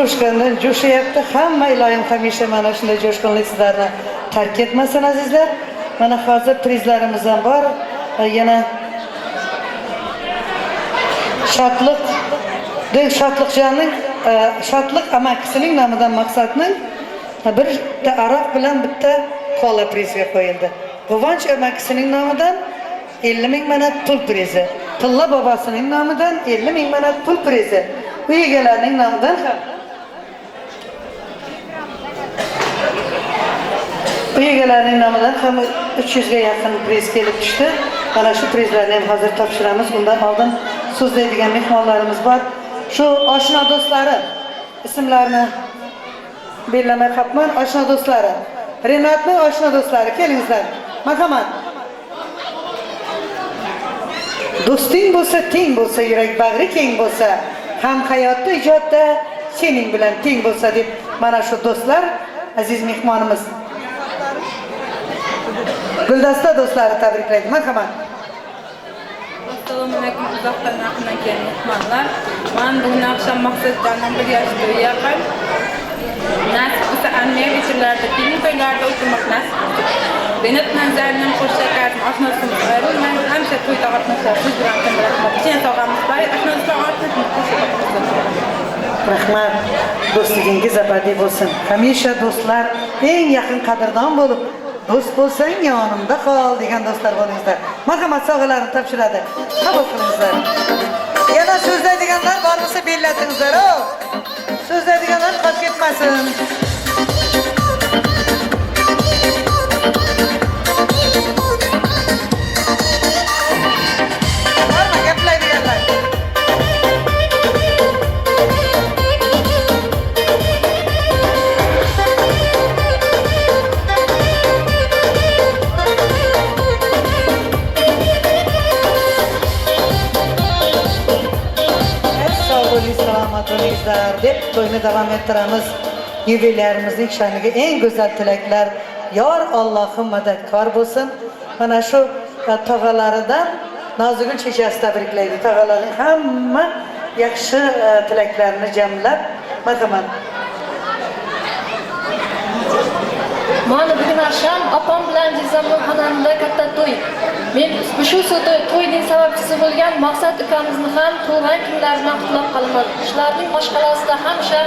Jo'shqindan jo'shayapti. Hamma iloyim hamisha mana shunday jo'shqinlik sizlarni tark etmasin, azizlar. Mana hozir prizlarimiz ham bor. Yana Shodliq Shodliqjonning Shodliq amakisining nomidan Maqsadning bitta aroq bilan bitta kola prizga qo'yildi. Quvonch amakisining nomidan 50 ming manat pul prizi. Tilla bobosining nomidan 50 ming manat pul prizi. Uy egalarining nomidan ham uy egalarining nomidan ham 300 ga yaqin priz kelib tushdi. Mana shu prizlarni ham hozir topshiramiz. Undan oldin so'zlaydigan mehmonlarimiz bor. Shu oshna do'stlari ismlarini belgilamay qolibman. Oshna do'stlari. Renatning oshna do'stlari, kelingizlar. Marhamat. Do'sting bo'lsa, teng bo'lsa, yurak bag'ri keng bo'lsa, ham hayotda, ijodda sening bilan teng bo'lsa deb mana shu do'stlar aziz mehmonimiz Guldasta do'stlari tabriklaydi. Marhamat. Assalomu alaykum uzoqdan yaqindan kelgan mehmonlar. Man bugun oqshom Maqsadjonning bir yosh to'yi yaqin. Nasib bo'lsa anmiya vechirlarda, kelin to'ylarda o'tirmoq nasib qilsin. Renat bilan Zarinin qo'shakar oshnasimiz ayrilmang, hamisha to'yda qatnashar. Siz bilan kim rahmat. Kichkina sog'amiz bor, oshnasizlar ortini qo'shib. Rahmat. Do'stligingiz abadiy bo'lsin. Hamisha do'stlar eng yaqin qadrdon bo'lib, do'st bo'lsang yonimda qol degan do'stlar bo'lingizlar. Marhamat, sovg'alarni topshiradi. Qabul qilingizlar. Yana so'zlaydiganlar bor bo'lsa bellatingizlar. So'zlaydiganlar qolib ketmasin. Bormi gaplaydiganlar? Sog' bo'ling, salomat bo'lingizlar deb to'yni davom ettiramiz. Yubilerimizning sha'niga eng go'zal tilaklar. Yor Allohim madadkor bo'lsin. Mana shu tog'alaridan Nozigul chechasi tabriklaydi. Tog'alarning hamma yaxshi tilaklarini jamlab, marhamat. Mana bugun akşam opam bilan jizzamning xonadonida katta to'y. Men shu to'yning sababchisi bo'lgan Maqsad ukamizni ham tug'ilgan kunlari bilan qutlab qolaman. Shularning mashg'alasida hamisha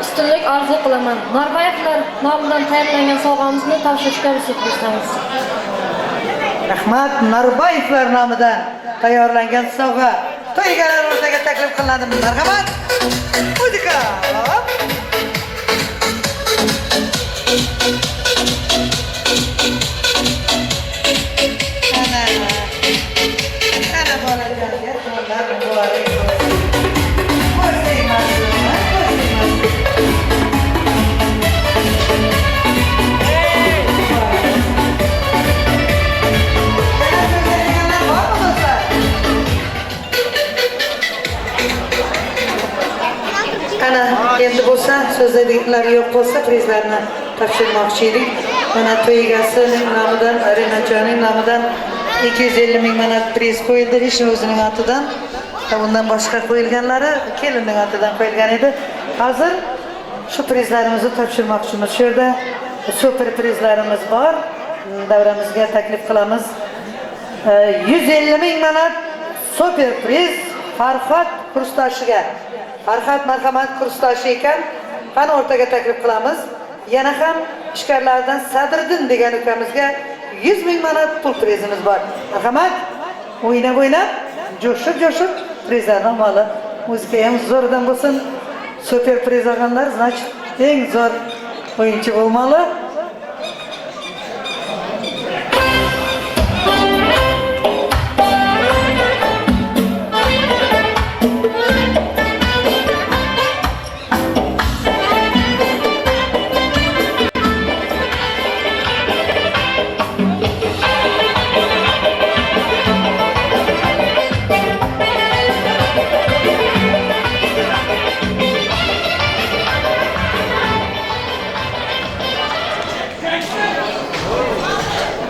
ustunlik orzu qilaman. Norbayevlar nomidan tayyorlangan sovg'amizni topshirishga ruxsat bersangiz. Rahmat. Norbayevlar nomidan tayyorlangan sovg'a to'y egalari o'rtaga taklif qilinadi. Marhamat. Muzika. Ana. Ana bolajon, yaqinlar muborak bo'lsin. Ko'z tegmasin, ko'z tegmasin. Yana so'zlaydiganlar bormi do'stlar? Ana endi bo'lsa so'zlaydiganlar yo'q bo'lsa prizlarni topshirmoqchi edik. Mana to'y egasining nomidan, Renatjonning nomidan 250 ming manat priz qo'yildi. Rishni o'zining otidan. Undan boshqa qo'yilganlari kelinning otidan qo'yilgan edi. Hozir shu prizlarimizni topshirmoqchimiz. Shu yerda super prizlarimiz bor. Davramizga taklif qilamiz. 150 ming manat super priz Farhod kursdoshiga. Farhod marhamat kursdoshi ekan. Qani o'rtaga taklif qilamiz. Yana ham ishkarlardan Sadriddin degan ukamizga 100 ming manat pul prizimiz bor. Marhamat. O'ynab o'ynab, jo'shib jo'shib prizlarni olmali. Muzika ham zo'rdan bo'lsin. Super priz olganlar, значит, eng zo'r o'yinchi bo'lmali.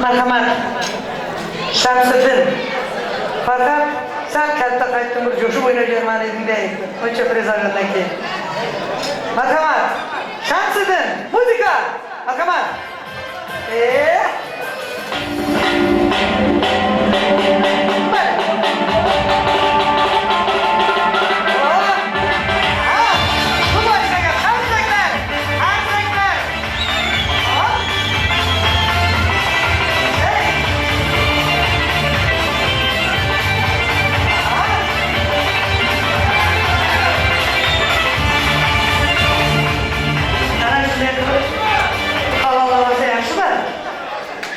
Marhamat. Shamsiddin. Faqat sal katta qaytdim bir jo'shib o'ynab yurman eding deydi. Uncha priz olgandan keyin. Marhamat. Shamsiddin, muzika. Marhamat.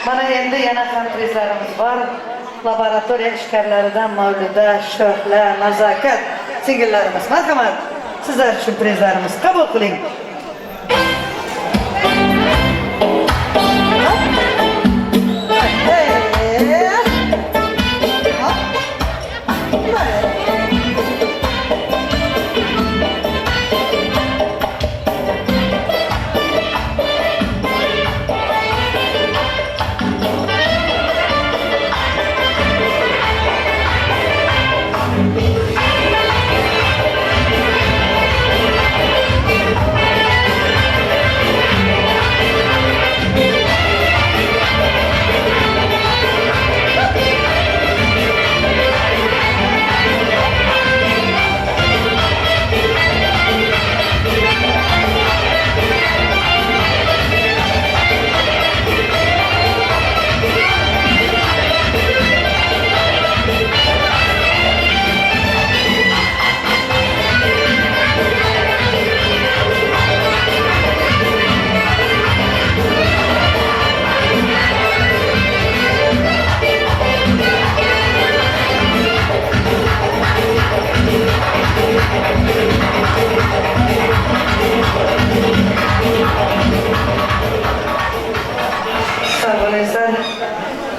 Mana endi yana ham prizlarimiz bor. Laboratoriya ishkarlaridan Mavluda, Shohla, Nazokat singillarimiz. Marhamat. Sizlar uchun prizlarimiz qabul qiling.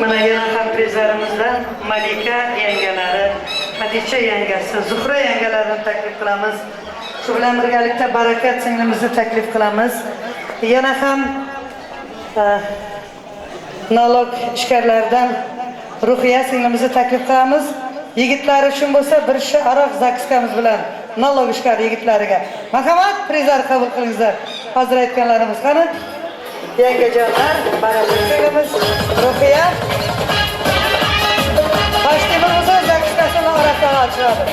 Mana yana ham prizlarimizdan Malika yangalari, Hadicha yangasi, Zuhra yangalarini taklif qilamiz. Shu bilan birgalikda Barakat singlimizni taklif qilamiz. Yana ham nalog ishkarlaridan Ruhiya singlimizni taklif qilamiz. Yigitlar uchun bo'lsa bir shisha aroq zakuskamiz bilan nalog ishkar yigitlariga. Marhamat, prizlar qabul qilingizlar. Hozir aytganlarimiz qani? Yangajonlar, Barakat singlimiz, Ruhiya. Toshtemir bo'lsa zakuskasini aroqdan ochadi.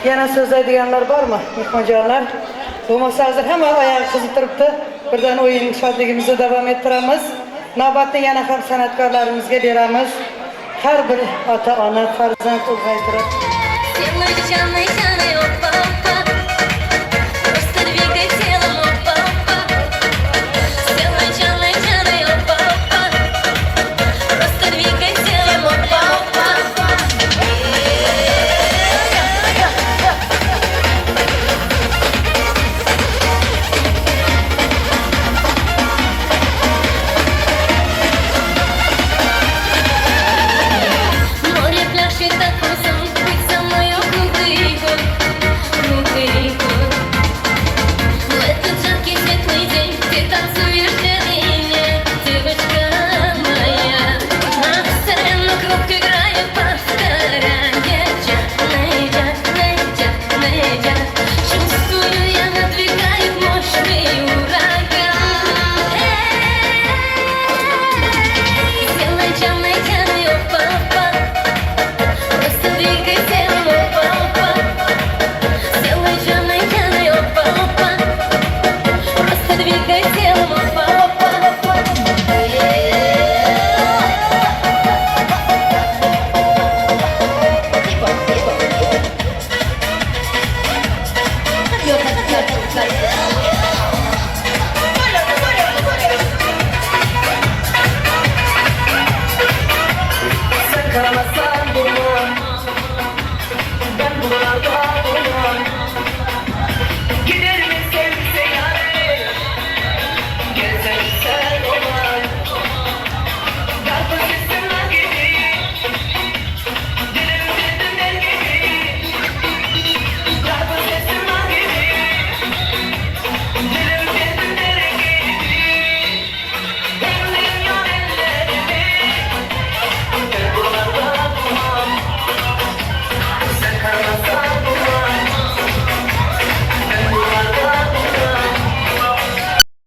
Yana so'zlaydiganlar bormi, mehmonjonlar? Bo'lmasa hozir hamma oyog'i qizib turibdi. Birdan o'yin shodligimizni davom ettiramiz. Navbatni yana ham san'atkorlarimizga beramiz. Har bir ota-ona farzand ulg'aytirib. Море пляшет так, быть со мною круглый год. Buralarda.